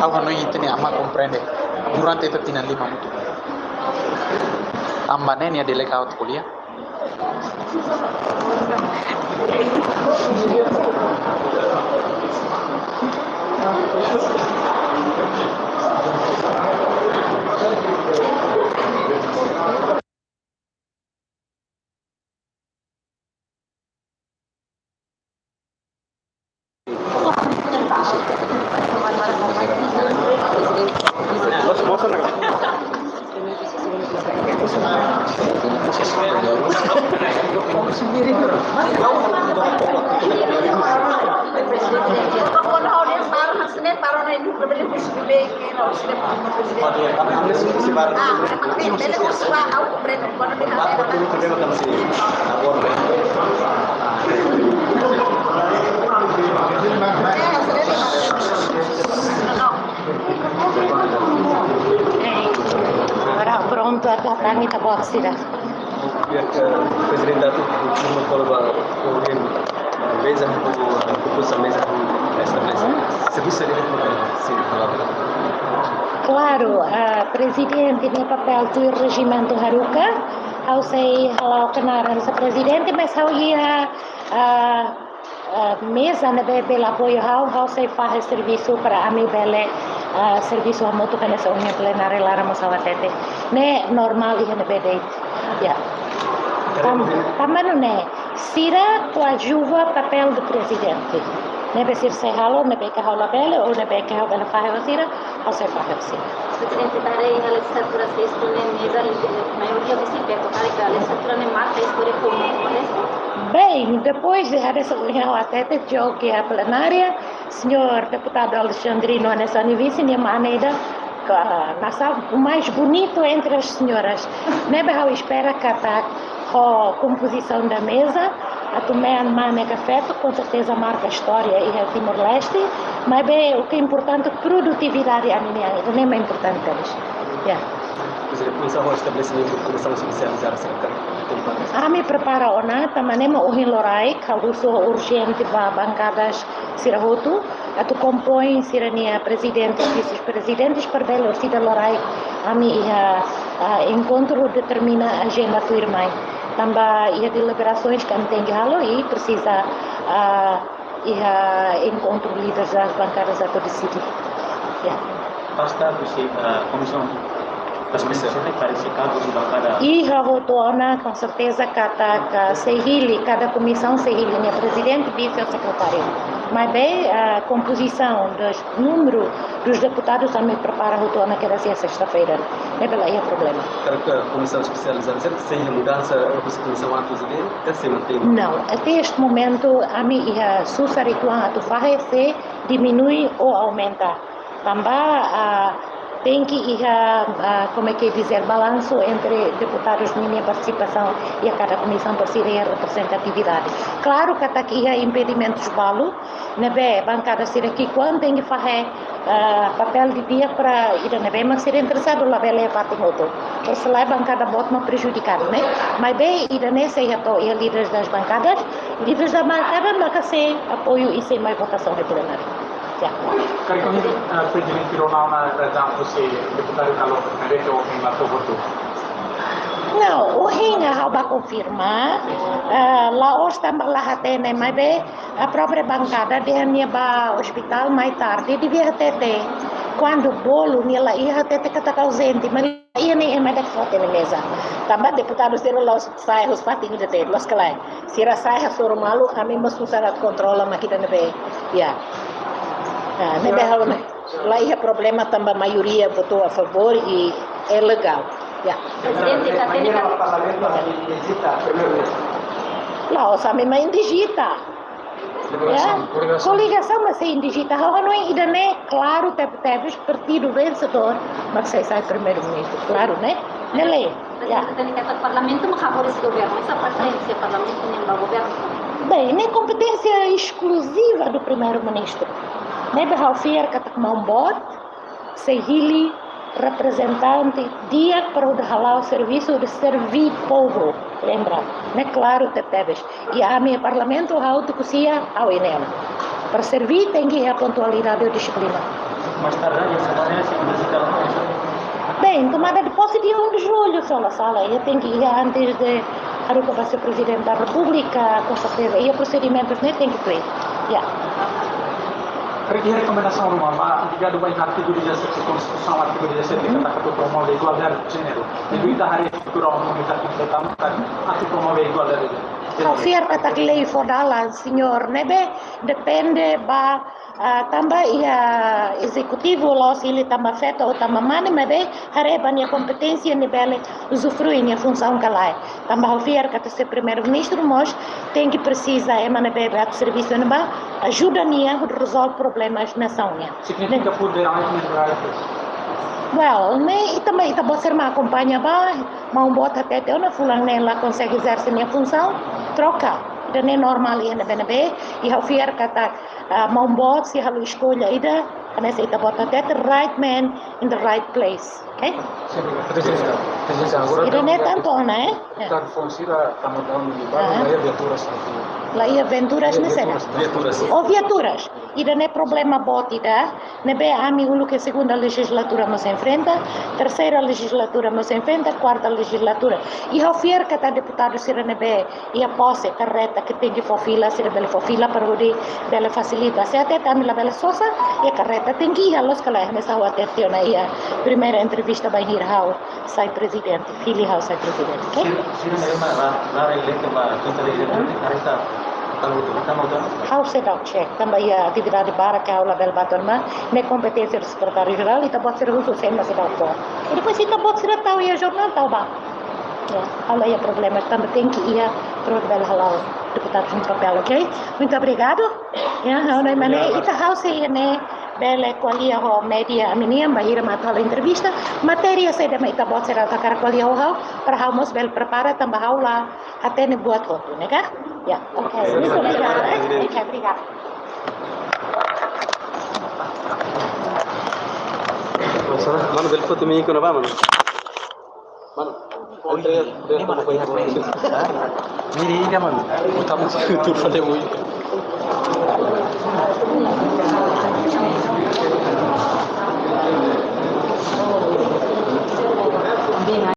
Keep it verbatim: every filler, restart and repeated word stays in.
Ha'u hanoin ita-nia amá komprende durante ita tinan lima mutu. Tanba ne'e nia delegadu ko'alia. Agora prontu, atu hatán ita-boot sira. Prezidente atu konfirma kona-ba ohin meza, kukusa meza estabelese servisu de. Klaru, ah, prezidente nia papél tuir rejimentu haruka. Ha'u sei hala'o knaar hanesan prezidente, mas ha'u iha, ah, ah, meza ne'ebé bele apoiu ha'u, ha'u sei fahe servisu para ami bele, ah, servisu hamutuk hanesan ohin plenária laran mós ha'u hatete. Ne'e normál iha ne'ebé de'it. Ya. Tam-, tanba nune'e, sira koadjuva papél do prezidente. Ne'ebé sira sei halo, ne'ebé ke ha'u labele, ou ne'ebé ke ha'u bele fahe ho sira, ha'u sei fahe ho sira. Prezidente, ita haree iha lejislatura seis ne'e meza, maioria husi feto, karik iha lejislatura ne'e marka istória foun, bem, depois de hanesan ohin ha'u hatete, jogu iha plenária, señór deputadu Alexandrino hanesan ami vise, nia mane ida, ka-, nasaun mais bonitu entre as senhoras. Ne'ebé ha'u espera katak ho kompozisaun da meza, atu mean mane ka feto, com certeza marka istória iha Timor-Leste, maibé o que é importante, produtividade ami-nian, ida-ne'e mak importante tebes. Ya. Pois é, komisaun estabelesimentu komisaun espesializada, será que tem para. Ami prepara ona, tanba ne'e mak ohin loraik, ha'u husu urjente ba bankadas sira hotu, atu kompoin sira-nia prezidente, vise-prezidente, para bele orsida loraik ami iha, ah, enkontru determina ajenda tuirmai. Tanba iha deliberasoens ke ami tenke halo i presiza, ah, iha enkontru líderes das bankadas atu deside. Ya. Pasta husi, ah, komisaun espesiál para ese kargu de bankada. Iha hotu ona, com certeza, katak sei hili, kada komisaun sei hili nia prezidente, vise ou sekretáriu. Maibé, ah, kompozisaun dos númeru dos deputadus ami prepara hotu ona, kedas iha sesta-feira. Ne'ebé la iha problema. Karik komisaun espesializada, se iha mudansa, husi komisaun antes de, ka sei mantein? Não, até este momento, ami iha susar uitoan atu fahe se diminui ou aumenta. Tanba, ah, tenke iha, ah, como é que dizer, balansu entre deputadus ninia partisipasaun iha kada komisaun para sira iha reprezentatividade. Klaru katak iha impedimentus balu, ne'ebé bankada sira ki'ikoan tenke fahe, ah, papél didi'ak para ida ne'ebé mak sira interesadu labele fatin hotu. Por se lae bankada boot mak prejudikadu, ne'e? Maibé ida-ne'e sei hato'o iha líderes das bankadas, líderes da bankada maka sei apoiu i sei mai votasaun iha plenária. Ya. Karik, eh, prezidente Ronald na, eh, tanba se deputadu kalau mereka ohin la to'o hotu. Não, ohin ha'u bá konfirma, eh, la'ós tanba la hatene, maibé a própria bankada dehan nia bá ospitál mai tarde, devia hatete. Kuandu bolu nia la iha, hatete katak auzente, mas la iha ne'e, ema ida ke foti iha meza. Tanba deputadu sira la'ós sai husi fatin ida de'it, loos ka lae. Sira sai hasoru malu, ami mós susar atu kontrola mak ida ne'ebé. Ya. Ah, ne'ebé halo ne'e. La iha problema tanba maioria votou a favor i é legal. Ya. Prezidente, ka tene ka. La'ós, ami mak indigita. Ya. Koligasaun, koligasaun mak sei indigita. Ha'u hanoin ida-ne'e klaru tebetebes, partidu vensedór mak sei sai primeiru-ministru. Klaru, ne'e? Ne'e lei. Ya. Prezidente, tene ka, parlamentu mak haburas governu, esa preferénsia parlamentu nian ba governu. Bem, ne'e kompeténsia eskluziva do primeiru-ministru. Ne'ebé ha'u fiar katak maun boot sei hili reprezentante di'ak para hodi hala'o servisu, hodi serví povu. Lembra, ne'e klaru tebetebes. I ami Parlamentu, ha'u tuku sia, ha'u iha ne'e. Para serví tenke iha pontualidade no dixiplina. Mas tarde, ya, semana, semana, semana. Bem, tomada de posse dia um de julho, sala, sala. Iha tenke iha antes de haruka ba Señór Prezidente da Repúblika, com certeza. Iha prosedimentus ne'e tenke clear. Ya. Haree rekomendasaun ruma, ligadu ba artigu dezassete Konstituisaun, artigu dezassete, katak atu promove igualdade de jéneru. Depois ita haree futuru, ita kompleta, atu promove igualdade de jéneru. Ha'u fiar katak lei fó dalan, señór, ne'ebé depende ba, ah, tanba iha ezekutivu la'ós hili tanba feto ou tanba mane, maibé haree ba nia kompeténsia, nia bele usufrui nia funsaun ka lae. Tanba ha'u fiar katak señór Primeiru-Ministru mós tenke presiza ema ne'ebé atu servisu ne'ebá, ajuda nia hodi rezolve problemas nasaun nian. Signifika purderan, right? Well, ne'e ita mai, ita-boot sira mai akompaña ba, maun-boot hatete ona, fulan ne'e la konsege ezerse nia funsaun, troka. Ida-ne'e normál iha ne'ebé-ne'ebé, i ha'u fiar katak, ah, maun-boot sei halo eskolla ida, hanesan ita-boot hatete, right man in the right place. Ok? Sin, presiza, presiza. Agora ida-ne'e tantu ona, eh? Deputadu foun sira tama daun di baru, ah, la iha viaturas. La iha viaturas ne'e sena? Viaturas. Oh, viaturas. Ida-ne'e problema boot ida, ne'ebé ami uluk iha segunda lejizlatura mós enfrenta, terseira lejizlatura mós enfrenta, kuarta lejizlatura. I ha'u fiar katak deputadu sira ne'ebé iha pose karreta ke tenke fó fila, sira bele fó fila para hodi bele fasilita. Se até ami labele sosa, iha karreta tenke iha, la'ós ka lae, hanesan ha'u hatete ona iha primeira entrevista bainhira ha'u sai prezidente, fili ha'u sai prezidente, ok? Sira, sira ne'ebé la, la reelektu ba junta de karreta, tama hotu, tama hotu. Ha'u seidauk check, tanba iha atividade barak ha'u labele ba tun mai, ne'e kompeténsia do sekretáriu-jerál, ita-boot sira husu sé mak seidauk fó. I depois ita-boot sira tau iha jornál, tau ba. Ya, ha'u la iha problema, tanba tenke iha, para bele hala'o deputadu nia papél, ok? Muito obrigado. Ya, ha'u-nia maun, ita ha'u sei iha ne'e bele ko'alia ho média ami-nian, bainhira mak atu halo entrevista. Matéria saida mak ita-boot sira hakarak ko'alia ho ha'u, para ha'u mós bele prepara, tanba ha'u la hatene buat hotu, ne'e ka? Ya, ok. Muito obrigada, eh? Ok, obrigada. Mano, bele foto mi kuna ba, mano. Mano, André, André, mano, mano. Miri, mano. Utama tu fale muito.